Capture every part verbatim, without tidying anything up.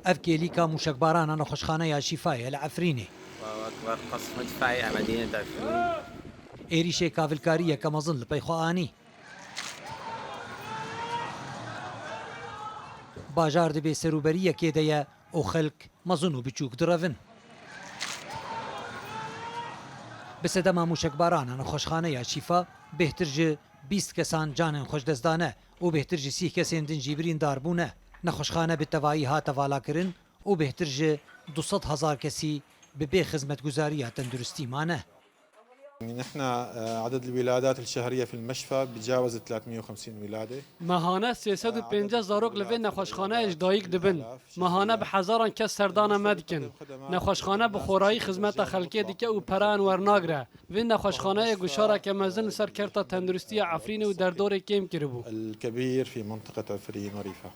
Ev kêlîka mûşekbarana nexweşxaneya Şîfayê li Efrînê. وأكبر قصف مدفعي على مدينة عفرين. Êrîşê kavilkariyeke mezin li pey xwe anî. Bajar di bêserûberiyekê de ye û xelk mezin û biçûk direvin. Bi sedema mûşekbarana nexweşxaneya Şîfa bêhtir ji bîst kesan canên xwe ji dest dane û bêhtir ji sî kesên din jî birîndar bûne. Nexweşxane bi tevayî hate valakirin û bêhtir ji du sed hezar kesî bi bê xizmetguzariya tenduristî mane. نحن، آه، عدد الولادات الشهرية في المشفى بتجاوز ال ثلاثمية وخمسين ولادة. Mehane sê sed û pêncî zarok li vê nexweşxaneyê ji dayik dibin. Mehane bi hezaran kes serdana me dikin. Nexweşxane bi xorayî xizmeta xelkê dike û pereyan wernagire. Vê nexweşxaneyê guşareke mezin li ser kerta tenduristiya Efrînê û derdorê kêm kiribû. الكبير في منطقة عفرين وريفها.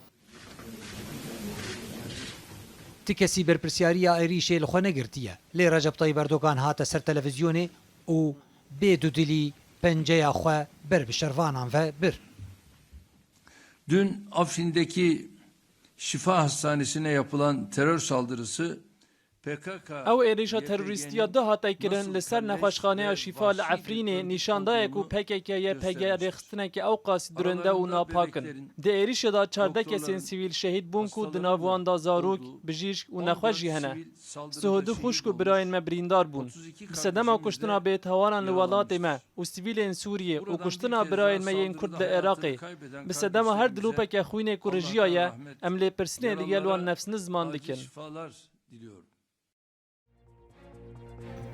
Ti kesî berpirsiyariya êrîşê li xwe negirtiye. Lê Recep Tayyip Erdogan hate ser televîzyonê û bê dudilî penceya xwe ber bi şervanan ve bir. Dün Afrin'deki Şifa Hastanesi'ne yapılan terör saldırısı P K K Ew êrîşa terorîstiya du hate kirin li ser nexweşxaneya Şîfa li Efrînê nîşan daye ku P K K Y P G rêxistineke ew qasî dirinde û napak in. Di êrîşê de çardeh kesên sivîl şehîd bûn ku di nav wan de zarok, bijîşk û nexweş jî hene. Sih û du xwişk û birayên me birîndar bûn. Bi sedema kuştina bêtawanan li welatê me û sivîlên Sûriyê û kuştina birayên me yên Kurd li Iraqê, bi sedema her dilopeke xwînê ku rijiyaye, em lêpirsînê li gel wan nefsnizman dikin.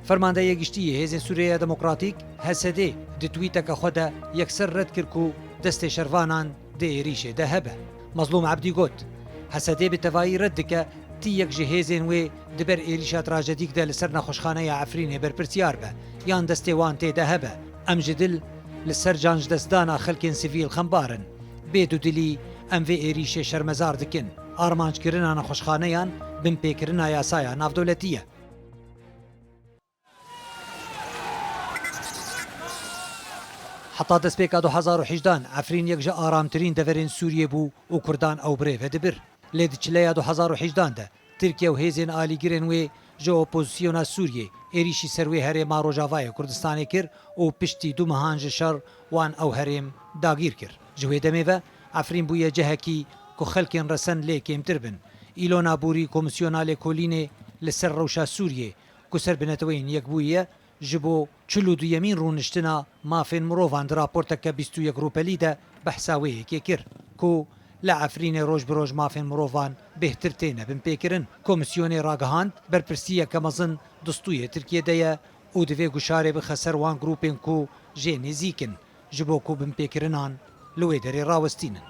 Fermandeyê Giştî yê Hêzên Sûriyeya Demokratîk, H S D, di twîteke xwe de yekser red kir ku destê şervanan di êrîşê de hebe. Mezlûm Ebdî got, H S D bi tevayî red dike tî yek ji hêzên wê di ber êrîşa trajedîk de li ser nexweşxaneya Efrînê berpirsiyar be yan destê wan tê de hebe. Em ji dil li ser can ji destdana xelkên sivîl xembar in. Bê dudilî em vê êrîşê şermezar dikin. Armanckirina nexweşxaneyan binpêkirina yasaya navdewletî ye. Heta destpêka du hezar û hejdehan Efrîn yek ji aramtirîn deverên Sûriyê bû û Kurdan ew birêve dibir. Lê di çileya du hezar û hejdehan de Tirkiye û hêzên alîgirên wê ji opozîsyona Sûriyê êrîşî ser wê herêma Rojavayê Kurdistanê kir û piştî du mehan ji şer wan ew herêm dagîr kir. Ji wê demê ve Efrîn bûye cihekî ku xelkên resen lê kêmtir bin. Îlona Bûrî, Komîsyona Lêkolînê li ser Rewşa Sûriyê, ku ser bi Neteweyên Yekbûyî ye, ji bo çil û duyemîn rûniştina mafên mirovan di raporteke bîst û yek rûpelî de behsa wê yekê kir, ku li Efrînê roj bi roj mafên mirovan bêhtir têne binpêkirin. Komîsyonê ragihand, berpirsiyeke mezin di stûyê Tirkiyê de ye û divê guşarê bixe ser wan grûpên ku jê nêzîk in, ji bo ku binpêkirinan li wê derê rawestînin.